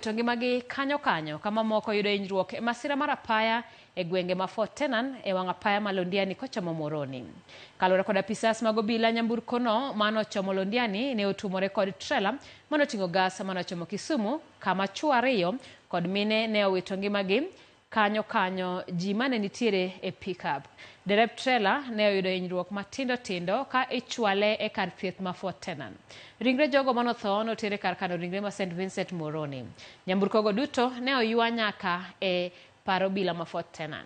To ngimagi kanyo kanyo ka mamoko yudo hinyruok e masira mar apaya e gwenge ma Fort Tenan e wang' apaya ma Londiani kochomo Moroni. Kaluwore kod apisas mag obila, nyamburkono manochomo Londiani ne otuomore kod trela manoting'o gas manochomo Kisumu kama chwo ariyo kod mine ne owito ngimagi kanyo kanyo ji mane nitiere e pickup. Derep trela ne oyudo hinyruok matindo tindo ka ichwale e kar thieth ma Fort Tenan. Ringre jogo manotho noter e kar kano ringre ma St Vincent Moroni. Nyamburkogo duto ne oywa nyaka e par obila ma Fort Tenan.